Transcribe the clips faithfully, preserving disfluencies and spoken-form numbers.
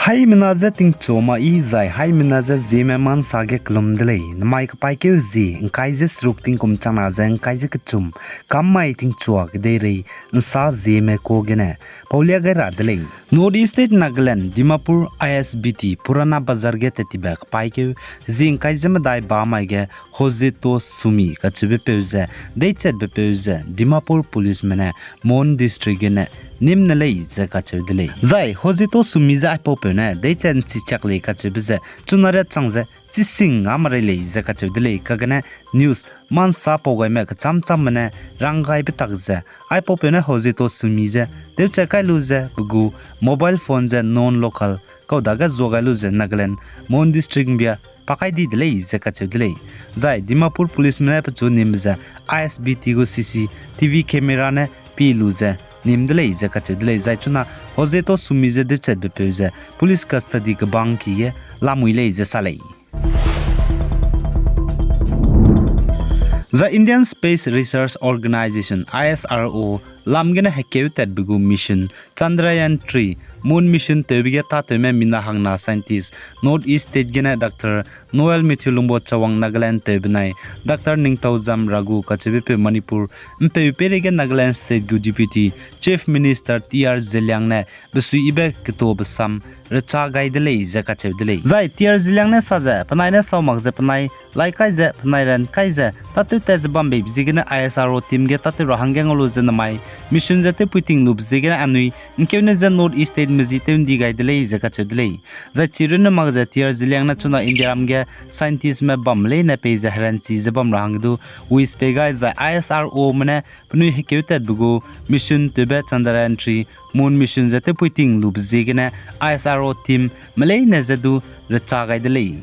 Haimena je tingchua ma i zai haimena je Zeme ma nsa ge kelum de lei. Namai kepaîkeu zie, ngkai ze seruk tingkum changna ze ngkai ze kechum, kam mai tingchua kedeirei nsa Zeme ka gene paulia gai ra de lei. North East State Nagaland, Dimapur I S B T, Purana Bazar ge tattibe kepaîkeu zie ngkai ze medai ba mai ge Hojito Sumi kacheube peu ze, deichatbe peu ze Dimapur policeme ne Mon District gene nîm ne lei ze kacheu de lei. Zai Hojito Sumi ze aipaupeu ne deichat nchi chak lei kacheube ze chuna riat chang ze chising a marei lei ze kacheu de lei. Kagene news ma nsa pau gaime kechâm châmme ne ranggaibe tak ze aipaupeu ne Hojito Sumi ze tewchat kai lu ze pe gu mobile phone ze non-local kau dage zua gai lu ze Nagaland Mon District mbia pa kai di de lei ze kacheu de lei. Zai Dimapur policeme ne pechu nîmbe ze I S B T gu C C T V camera ne pi lu ze nîm de lei ze kacheu de lei. Zai chuna Hojito Sumi ze dewchatbe peu ze police custody kebang ki ge lamui lei ze sa lei. Zai Indian Space Research Organisation, I S R O, lam gene hekeu tatbe gu mission Chandrayaan three moon mission tewbe ge tâtewme mina hangna scientist North East State gene Doctor Noel Matthew Lungbo Chawang, Nagaland peu benai Doctor Ningtoujam Raghu kacheube peu Manipur mpeu peireige Nagaland State gu Deputy Chief Minister T R Zeliang ne besuiyibe ketobe sam recha gai de lei ze kacheu de lei. Zai T R Zeliang ne sa ze penai ne sau mak ze penai lai kai ze penai ran kai ze tâtew tat ze bambeibe ziegene I S R O team ge tâtew ra hangge ngau lu ze namai mission ze tewpui ting lube ziegene anui ngkeune ze North East State mezi tew ndi gai de lei ze kacheu de lei. Zai chi runne mak ze T R Zeliang ne chuna Indiaram ge scientistme bam leine pei ze heranchi ze bam ra hangge du wish pei gai zai I S R Ome ne penui hekeu tatbe gu mission tewbe Chandrayaan three moon mission ze tewpui ting lube ziegene I S R O team meleine ze du recha gai de lei.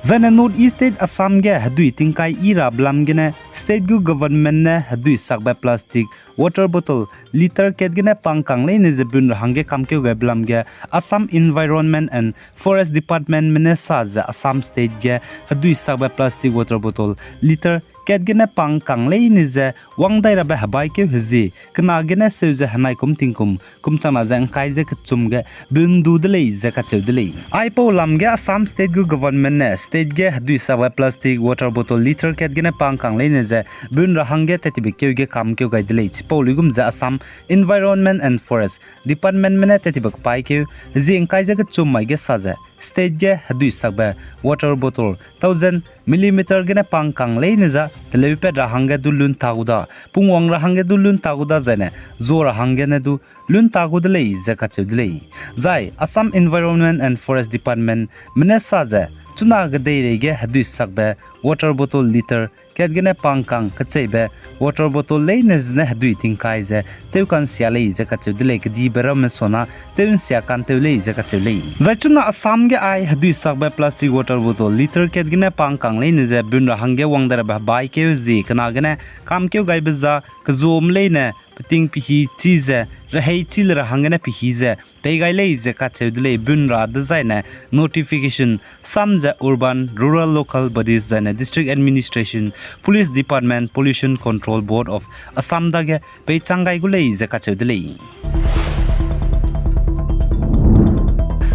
Zaine North East State Assam ge hedui tingkai i rabe lam gene state gu government ne hedui sakbe plastic water bottle litre kat gene pangkang leine ze bun ra hangge kamkeu gaibe lam ge Assam Environment and Forest Departmentme ne sa ze Assam state ge hedui sakbe plastic water bottle litre kat gene pangkang leine ze wang dai rabe hebaikeu hezie kena gene seu ze henai kum tingkum kum changna ze ngkai ze kechum ge bun du de lei ze kacheu de lei. Aipau lam ge Assam state gu government ne state ge hedui sakbe plastic water bottle litre kat gene pangkang leine ze bun ra hangge tattibe keu ge kamkeu gai de lei. Chipau luigum ze Assam Environment and Forest Departmentme ne tattibe kepaîkeu hezie ngkai ze kechum mai ge sa ze state ge hedui sakbe water bottle thousand millimeter gene pangkang leine za teleupat ra hangge du lun ta gu da, pungwang ra hangge du lun ta gu da zaine zua ra hanggene du lun ta gu de lei ze kacheu de lei. Zai Assam Environment and Forest Departmentme ne sa ze chuna kedeirei ge hedui sakbe water bottle litre kat gene pangkang kecheibe water bottle leine zene hedui tingkai ze tew kansia lei ze kacheu de lei, kedibe ramme suana tew nsia kantew lei ze kacheu lei. Zai chuna Assam ge ai hedui sakbe plastic water bottle litre kat gene pangkang leine ze bun ra hangge wang dai rabe hebaikeu hezie kena gene kamkeu gaibe za kezume leine peting pehî chî ze rehei chî le ra hanggene pehî ze pei gai lei ze kacheu de lei. Bun ra dezaine notification sam ze urban, rural local bodies zaine district administration, police department, Pollution Control Board of Assam dage peichang gai gu lei ze kacheu de lei.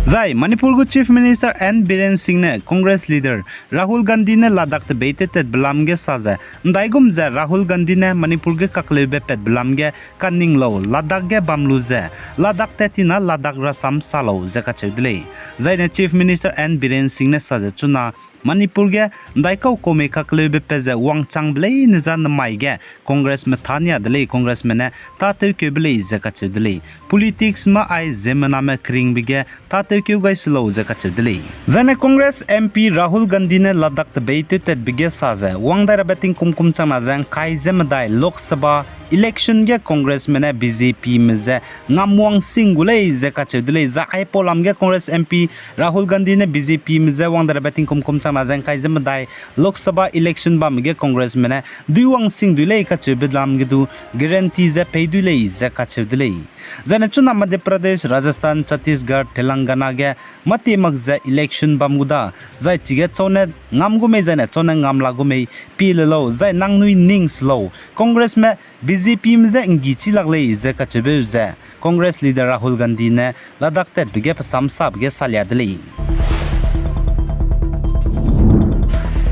Zai Manipur gu Chief Minister N Biren Singh ne Congress leader Rahul Gandhi ne Ladakh tebei tewtatbe lam ge sa ze, ndaigum ze Rahul Gandhi ne Manipur ge kakleube patbe lam ge kaning lau Ladakh ge bam lu ze, Ladakh tat tina Ladakh rasam sa lau ze kacheu de lei. Zaine Chief Minister N Biren Singh ne sa ze chuna Manipur ge ndaikau kau mei kakleube pat ze wangchangbe leine za nemai ge Congressme tania de lei, Congressme ne tâtewkeube lei ze kacheu de lei. Politicsme ai ziemmename keringbe ge tâtewkeu gai se lau ze kacheu de lei. Zaine Congress M P Rahul Gandhi ne Ladakh tebei tewtatbe ge sa ze, wang dai rabe tingkum kum changna ze ngkai ze medai Lok Sabha election ge Congressme ne B J Pme ze ngamwang sing gu lei ze kacheu de lei. Zai aipau lam ge Congress M P Rahul Gandhi ne B J Pme je wang dai rabe tingkum kum changna ze ngkai ze medai Lok Sabha election bam ge Congressme ne duiwang sing dui lei kacheube lam ge du guarantee ze pei dui lei ze kacheu de lei. Zaine chuna Madhya Pradesh, Rajasthan, Chhattisgarh, Telangana ge mâtie mak ze election bam gu da, zai chige chaune ngam gu mei zaine chaune ngam la gu mei pie le lau, zai nangnui ning se lau, Congressme B J Pme je nggi chi lak lei ze kacheubeu ze Congress leader Rahul Gandhi ne Ladakh tatbe ge pe samsabe ge salia de lei.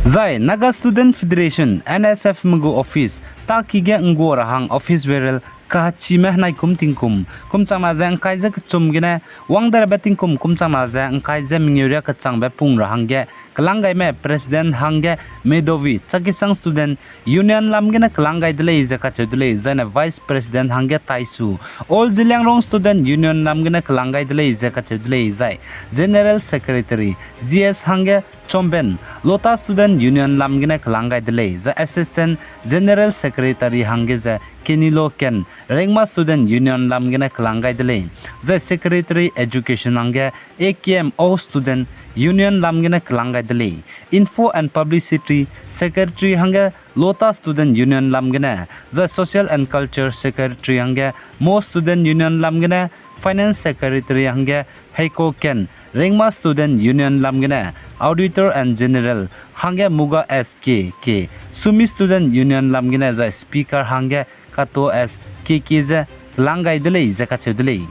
Zai Naga Student Federation, N S Fme gu office taki ge nggua ra hang office bearer kachime henai kum tingkum kum changna ze ngkai ze kechum gene wang derabe tingkum kum changna ze ngkai ze mengeu riâ kechangbe pung ra hangge kelang gaime president hangge Medhavi Chakhesang Student Union lam gene kelang gai de lei ze kacheu de lei, zaine vice president hangge Taisu, All Zeliangrong Student Union lam gene kelang gai de lei ze kacheu de lei, zai general secretary G S hangge Chomben, Lota Student Union lam gene kelang gai de lei, zai assistant general secretary hangge ze Kenilo Ken, Rengma Student Union lam gene kelang gai de lei, zai secretary education hangge A K M O Student Union lam gene kelang gai de lei, info and publicity secretary hangge Lota Student Union lam gene, zai social and culture secretary hangge Mo Student Union lam gene, finance secretary hangge Heiko Ken, Rengma Student Union lam gene, auditor and general hangge Muga S K K, Sumi Student Union lam gene, zai speaker hangge Kato S K K ze kelang gai de lei ze kacheu de lei.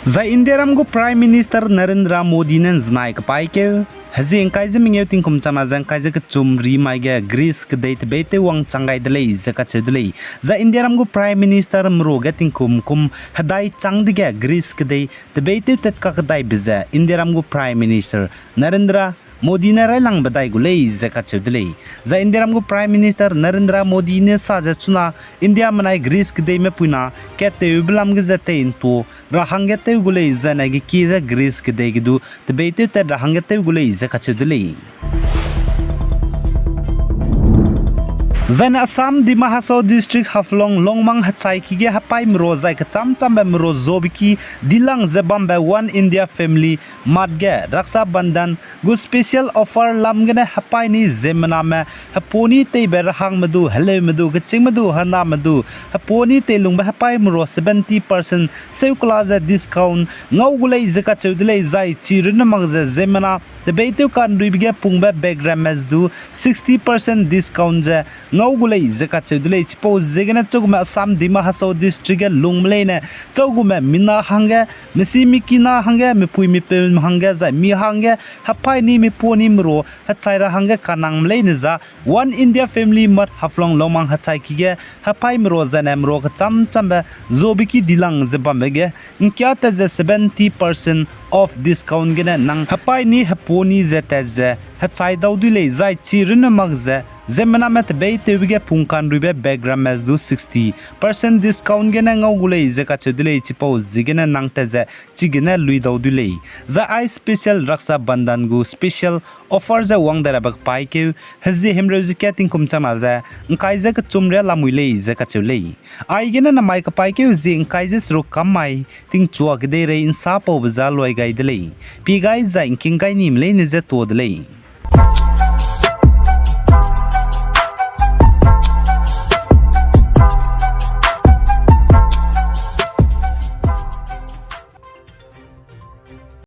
Zai Indiaram gu Prime Minister Narendra Modi ne nzenai kepaîkeu, hezie ngkai ze mengeu tingkum changna ze ngkai ze kechum ri mai ge Greece kedei tebeitew wangchang gai de lei ze kacheu de lei. Zai Indiaram gu Prime Minister merua ge tingkum kum hedai chang dege Greece kedei tebeitew tat kakdaibe ze Indiaram gu Prime Minister Narendra Modi ne railangbe dai gu lei ze kacheu de lei. Zai Indiaram gu Prime Minister Narendra Modi ne sa ze chuna India menai Greece kedeime puina katteube lam ge ze tei ntua ra hangge tew gu lei, zaine geki ze Greece kedei ge du tebeitew tat ra hangge tew gu lei ze kacheu de lei. Zaine Assam Dima Hasao District Haflong Longmang hechaiki ge hepaî merua zai kecham chambe merua zobe ki dilang ze bambe One India Family Mart ge Raksha Bandhan gu special offer lam gene hepaîni ziemmename hepuni teibe rahangme du, heleume du, kechîngme du, hename du, hepuni teilungbe hepaî merua seventy percent seukela ze discount ngau gu lei ze kacheu de lei, zai chi runne mak ze ziemmena tebeitew kanruibe ge pungbe bag ramme du sixty percent discount ze ngau gu lei ze kacheu de lei. Chipau ziegene chagume Assam Dima Hasao District ge lungme leine chagume mina hangge, mesi mikina hangge, mipui mipeu hangge, zai mi hangge hepaîni mipuni merua hechai ra hangge kanangme leine za One India Family Mart Haflong Longmang hechaiki ge hepaî merua zaine merua kecham chambe zobe ki dilang ze bambe ge ngkia tat ze seventy percent off discount gene nang hepaîni hepuni ze tat ze hechai dau dui lei, zai chi runne mak ze ziemmename tebeitewbe ge pung kanruibe bag ramme du sixty percent discount gene ngau gu lei ze kacheu de lei. Chipau ziegene nang tat ze chigene lui dau dui lei. Zai ai special Raksha Bandhan gu special offer ze wang dai rabe kepaîkeu hezie himreu ze kat tingkum changna ze ngkai ze kechum riâ lamui lei ze kacheu lei. Aigene namai kepaîkeu hezie ngkai ze seruk kam mai tingchua kedeirei nsapaube za luai gai de lei. Pie gai zai ngking gai nime leine je tuâ de lei.